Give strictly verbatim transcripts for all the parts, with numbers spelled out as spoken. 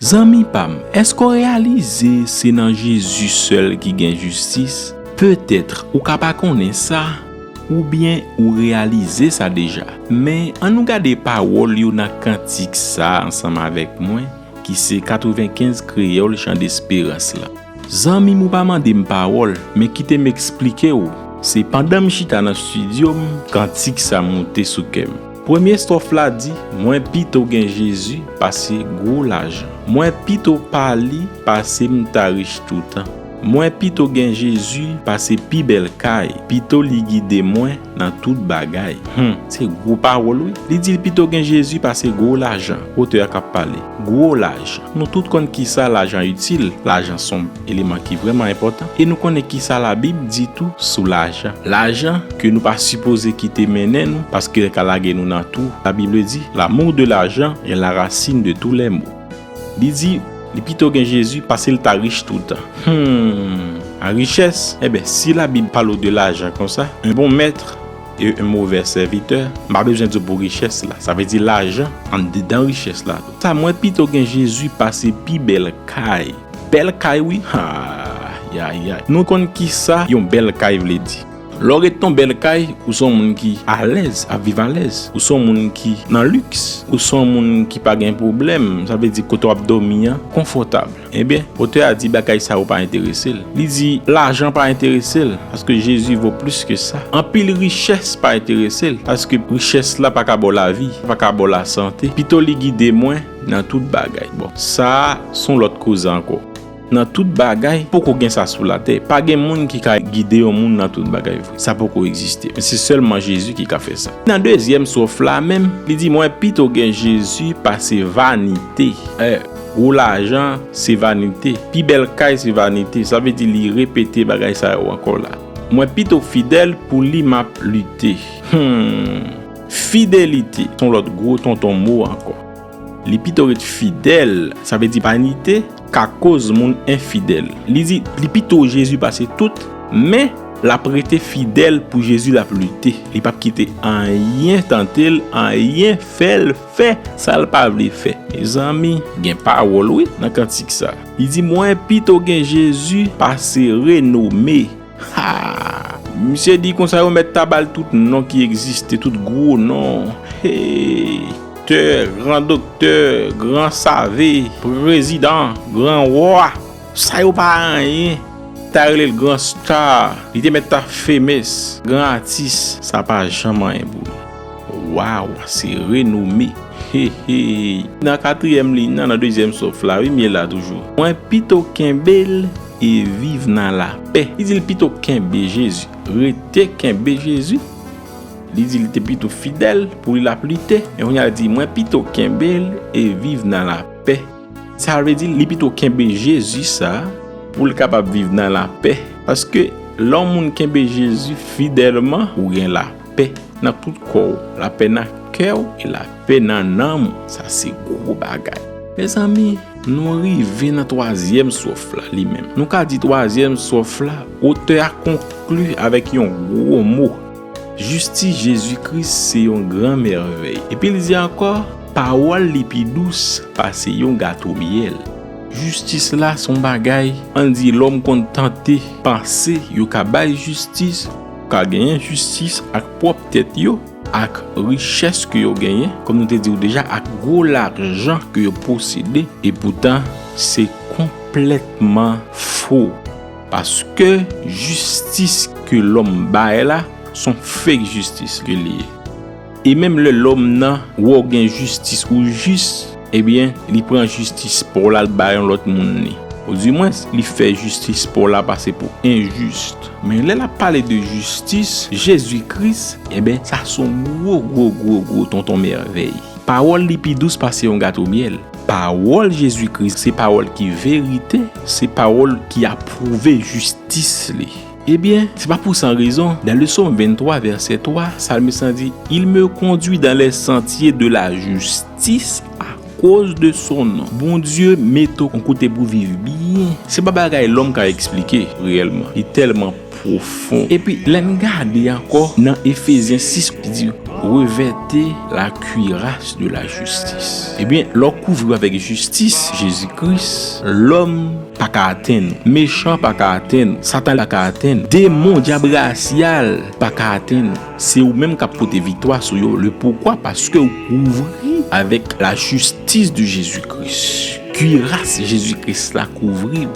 Zanmi pa m, èske w reyalize se nan Jezi sèl ki gen jistis? Petèt ou ka pa konnen sa, oubyen ou reyalize sa deja. Men, ann nou gade pawòl yo nan kantik sa a ansanm avèk mwen, ki se katrevenkenz kreyòl Chan Desperans la. Zanmi m, ou pa mande m pawòl, men kite m eksplike w. Se pandan m chita nan estidyo m, kantik sa moute sou kè m. Premye stwòf la di, mwen pito gen Jezi pase gwo lajan. Mwen pito pa li pase m ta rich toutan. Mwen pito gen Jezi pase pi bèl kay. Pito li gide mwen nan tout bagay. Hmm, se gwo pawòl wi. Li di l pito gen Jezi pase gwo lajan. Otè a k ap pale. Gwo lajan. Nou tout konn kisa lajan itil. Lajan se yon eleman ki vrèman enpòtan. E nou konnen kisa Labib di tou sou lajan. Lajan ke nou pa sipoze kite mennen nou, paske l ka lage nou nan twou. Labib di, l'amour de l'argent est la racine de tous les maux. Li di, li pito gen Jezi pase l ta rich toutan. Hmm, a richès, enben, si Labib pale w de lajan konsa, un bon maître et un mauvais serviteur, m pa bezwen di w pou richès la. Sa vle di lajan anndedan richès la tou. Sa, mwen pito gen Jezi pase pi bèl kay. Bèl kay wi. Ayayay. Nou konn kisa yon bèl kay vle di. Lè w ret nan bèl kay, ou se yon moun ki alèz, ap viv alèz. Ou se yon moun ki nan liks. Ou se yon moun ki pa gen pwoblèm. Sa vle di kote w ap dòmi an konfòtab. Ebyen, otè a di bagay sa yo pa enterese l. Li di lajan pa enterese l, paske Jezi vo plis ke sa. Anpil richès pa enterese l, paske richès la pa ka ba w lavi, pa ka ba w lasante. Pito li gide mwen nan tout bagay. Bon, sa a se yon lòt koze ankò. Nan tout bagay, poko gen sa sou latè. Pa gen moun ki ka gide yon moun nan tout bagay vre. Sa poko egziste. Men se sèlman Jezi ki ka fè sa. Nan dezyèm stwòf la menm, li di, mwen pito gen Jezi pase vanite. Eh, gwo lajan, se vanite. Pi bèl kay, se vanite. Sa vle di li repete bagay sa yo ankò la. Mwen pito fidèl, pou li m ap lite. Hmm. Fidelite, se yon lòt gwo tonton mo ankò. Li pito ret fidèl, sa vle di vanite ka koz moun enfidèl. Li di, li pito Jezi pase tout, men l ap rete fidèl pou Jezi, l ap lite. Li p ap kite anyen tante l, anyen fè l fè sa l pa vle fè. Mezanmi, gen pawòl wi nan kantik sa. Li di, mwen pito gen Jezi pase renome. Ha! Misye di konsa yo mèt ta ba l tout non ki egziste, tout gwo non. Hey! Doktè, gran doktè, gran save, prezidan, gran wa. Sa yo pa anyen. Ta rele l gran star. Li te mèt ta famous, gran atis. Sa pa janm anyen pou li. Waw, se renome. He, he. Nan katriyèm liy nan, nan dezyèm stwòf la, wi, m ye la toujou. Mwen pito kenbe l e viv nan lapè. Li di l pito kenbe Jezi. Rete kenbe Jezi. Li di li te pito fidèl pou li l ap lite. Men kounye a l di, mwen pito kenbe l e viv nan lapè. Sa vle di, li pito kenbe Jezi sa pou l kapab viv nan lapè. Paske lè yon moun kenbe Jezi fidèlman, ou gen lapè nan tout kò w, lapè nan kè w e lapè nan nanm w. Sa se gwo bagay. Mezanmi, nou rive nan twazyèm stwòf la, li menm. Nou ka di twazyèm stwòf la, otè a konkli avèk yon gwo mo. Jistis Jezi Kris se yon gran mèvèy. Epi l di ankò, pawòl li pi dous pase yon gato myèl. Jistis la se yon bagay, ann di lòm konn tante panse yo ka bay jistis, ka genyen jistis ak pwòp tèt yo, ak richès ke yo genyen, kòm nou te di w deja, ak gwo lajan ke yo posede, epoutan se konplètman fo. Paske jistis ke lòm bay la, se yon fake jistis ke li ye. E menm lè lòm nan wè w gen jistis ou jis, ebyen, li pran jistis pa w la, l bay yon lòt moun li. Odimwens, li fè jistis pa w la pase pou enjis. Men lè l ap pale de jistis, Jezi Kris, ebyen, sa se yon gwo, gwo, gwo, gwo tonton mèvèy. Pawòl li pi dous pase yon gato myèl. Pawòl Jezi Kris se pawòl ki verite, se pawòl ki apwouve jistis li. Ebyen, se pa pou san rezon, dans le Psaume vingt-trois, verset trois, salmis lan di, il me conduit dans les sentiers de la justice à cause de son nom. Bondye mete w yon kote pou viv byen. Se pa bagay lòm ka eksplike reyèlman. Li tèlman pwofon. Epi, lè n gade ankò nan Efezyen sis, li di, Revêtez la cuirasse de la justice. Ebyen, lè w kouvri w avèk jistis Jezi Kris, lòm pa ka atenn ou, mechan pa ka atenn ou, Satan pa ka atenn ou, demon, dyab rasyal pa ka atenn ou. Se ou menm k ap pote viktwa sou yo. Le poukwa? Paske w kouvri avèk la justice de Jésus Christ. Kiras Jezi Kris la kouvri w.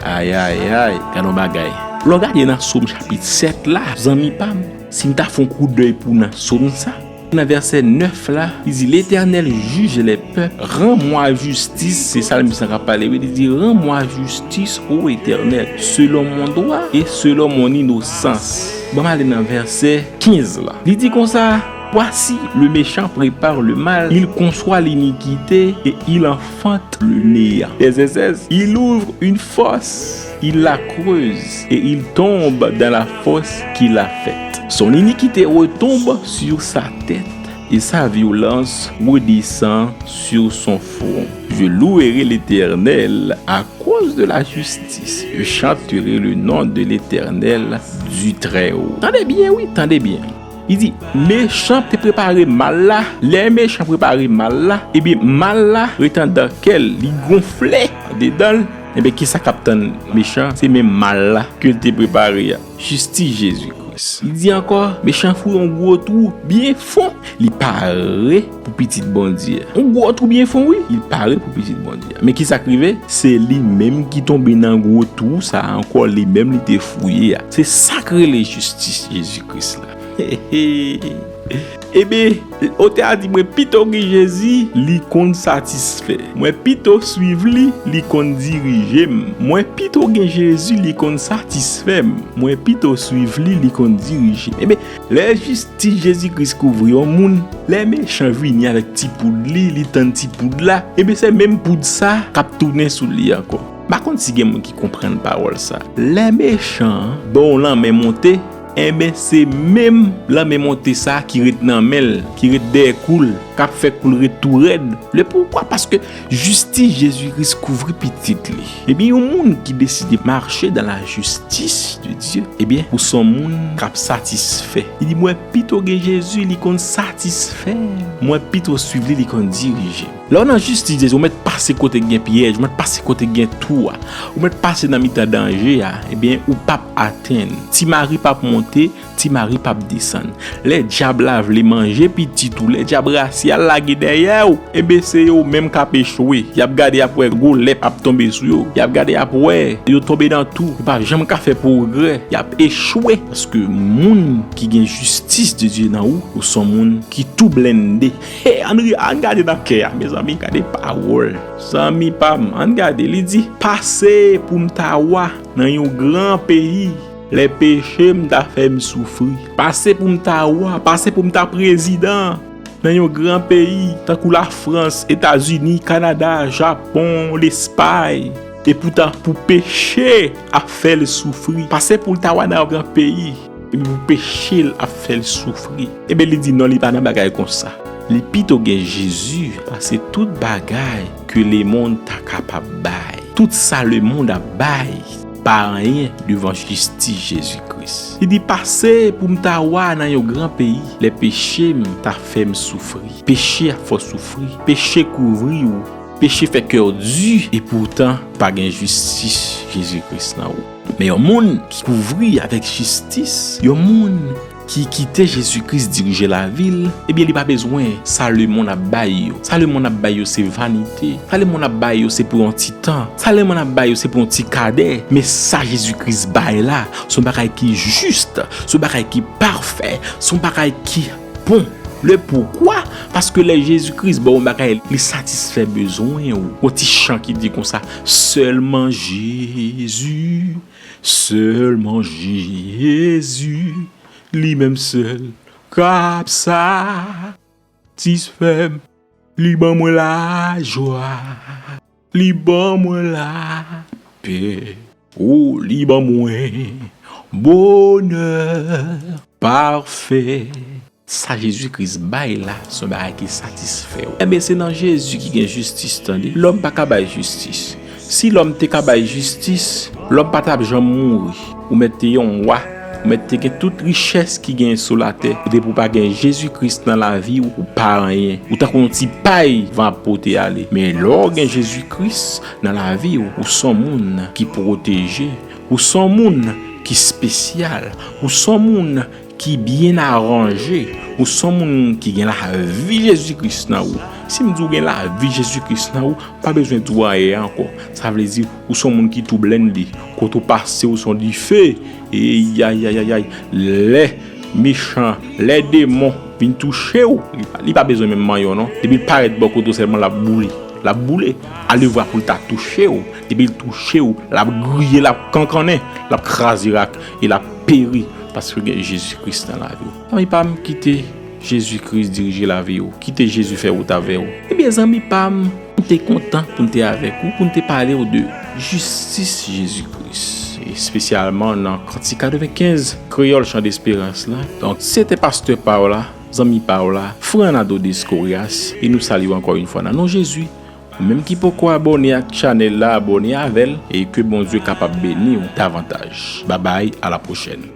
Ay, ay, ay, gad yon bagay. Lè w gade nan Sòm chapit sèt la, zanmi pa m, si m ta fè yon koudèy pou w nan Sòm sa, nan vèsè nèf la, li di, L'Éternel juge les peuples, rends-moi justice, se salmis lan k ap pale, wi, li di, Rends-moi justice, ô Éternel, selon mon droit et selon mon innocence. Ban m ale nan vèsè kenz la. Li di konsa, Voici, le méchant prépare le mal, il conçoit l'iniquité et il enfante le néant. Vèsè sèz, Il ouvre une fosse, il la creuse et il tombe dans la fosse qu'il a faite. Son iniquité retombe sur sa tête et sa violence redescend sur son front. Je louerai l'Éternel à cause de la justice. Je chanterai le nom de l'Éternel du Très-Haut. Tande byen, wi, tande byen. Li di, mechan te prepare mal la. Lè mechan prepare mal la, ebyen, mal la ret anndan kè l, li gonfle andedan l. Ebyen, kisa k ap tann mechan? Se menm mal la ke l te prepare a. Jistis Jezi Kris. Li di ankò, mechan fouye yon gwo twou byen fon. Li pare pou pitit Bondye a. Yon gwo twou byen fon, wi. Li pare pou pitit Bondye a. Men kisa k rive? Se li menm ki tonbe nan gwo twou sa a ankò, li menm li te fouye a. Se sa k rele jistis Jezi Kris la. Ebyen, otè a di, mwen pito gen Jezi, li konn satisfè. Mwen pito swiv li, li konn dirije m. Mwen pito gen Jezi, li konn satisfè m. Mwen pito swiv li, li konn dirije m. Ebyen, lè jistis Jezi Kris kouvri yon moun, lè mechan vini avèk ti poud li, li tann ti poud la, ebyen, se menm poud sa k ap tounen sou li ankò. M pa konn si gen moun ki konprann pawòl sa. Lè mechan an ba w lanmen monte, enben, se menm lanmen monte sa a ki ret nan men l, ki ret dèyè kou l, k ap fè kou l ret tou rèd. Le poukwa? Paske jistis Jezi Kris kouvri pitit li. Ebyen, yon moun ki deside mache dans la justice de Dieu, ebyen, ou se yon moun k ap satisfè. Li di, mwen pito gen Jezi, li konn satisfè m. Mwen pito swiv li, li konn dirije m. Lè w nan jistis Jezi, ou mèt pase kote k gen pyèj, ou mèt pase kote k gen twou a, ou mèt pase nan mitan danje a, ebyen, ou p ap atenn. Ti mari p ap monte, ti mari p ap desann. Lè dyab la vle manje pitit ou, lè dyab rasyal la gen dèyè w, ebyen, se yo menm k ap echwe. Y ap gade, y ap wè gwo lèp ap tonbe sou yo. Y ap gade, y ap wè yo tonbe nan twou. Yo p ap janm ka fè pwogrè. Y ap echwe. Paske moun ki gen jistis de Dye nan ou, ou se yon moun ki tou blende. Hey, ann ri, ann gade nan kè a, mezanmi, gade pawòl. Zanmi pa m, ann gade, li di, pase pou m ta wa nan yon gran peyi, lè peche m ta fè m soufri. Pase pou m ta wa, pase pou m ta prezidan nan yon gran peyi, tankou Lafrans, Etazini, Kanada, Japon, Lespay. Epoutan, pou peche ap fè l soufri. Pase pou l ta wa nan yon gran peyi. Epi pou peche l ap fè l soufri. Ebyen, li di non, li pa nan bagay konsa. Li pito gen Jezi pase tout bagay ke lemonn ta kapab bay. Tout sa lemonn ap bay pa anyen devan jistis Jezi Kris. Li di, pase pou m ta wa nan yon gran peyi, lè peche m ta fè m soufri. Peche ap fè w soufri. Peche kouvri w. Peche fè kè w di, epoutan, pa gen jistis Jezi Kris nan ou. Men yon moun ki kouvri avèk jistis, yon moun ki kite Jezi Kris dirije lavi l, ebyen, li pa bezwen sa lemonn ap bay yo. Sa lemonn ap bay yo se vanite. Sa lemonn ap bay yo se pou yon ti tan. Sa lemonn ap bay yo se pou yon ti kadè. Men sa Jezi Kris bay la, se yon bagay ki jis, se yon bagay ki pafè, se yon bagay ki bon. Le poukwa? Paske lè Jezi Kris ba w yon bagay, li satisfè bezwen ou. Yon ti chan ki di konsa, sèlman Jezi, sèlman Jezi, li menm sèl k ap satisfè m. Li ban mwen lajwa, li ban mwen lapè. O, li ban mwen bonè pafè. Sa Jezi Kris bay la, se yon bagay ki satisfè w. Enben, se nan Jezi ki gen jistis, tande. Lòm pa ka bay jistis. Si lòm te ka bay jistis, lòm pa t ap janm mouri. Ou mèt te yon wa, Ou mèt te gen tout richès ki genyen sou latè. Depi w pa gen Jezi Kris nan lavi w, ou pa anyen. Ou tankou yon ti pay van ap pote ale. Men lè w gen Jezi Kris nan lavi w, ou s on moun ki pwoteje. Ou s on moun ki espesyal. Ou s on moun ki byen aranje. Ou s on moun ki gen lavi Jezi Kris nan ou. Si m di w gen lavi Jezi Kris nan ou, pa bezwen di w anyen ankò. Sa vle di, ou s on moun ki tou blendi. Kote w pase, ou s on dife. Eyayayayay. Lè mechan, lè demon vin touche w, li pa, li pa bezwen menm manyen w non. Depi l parèt bò kote w sèlman, l ap boule. L ap boule. Alevwa pou l ta touche w. Depi l touche w, l ap griye, l ap kankannen, l ap kraze rak e l ap peri paske w gen Jezi Kris nan lavi w. Zanmi pa m, kite Jezi Kris dirije lavi w. Kite Jezi fè wout avè w. Ebyen, zanmi pa m, m te kontan pou m te avèk ou, pou m te pale w de jistis Jezi Kris, espesyalman nan kantik katrevenkenz, Kreyòl Chan Desperans la. Donk, se te pastè pa w la, zanmi pa w la, Fernando Descorias, e nou salye w ankò yon fwa nan non Jezi. Ou menm ki poko abòne ak chanèl la, abòne avè l, e ke Bondye kapab beni w davantaj. Babay, a la pwochèn.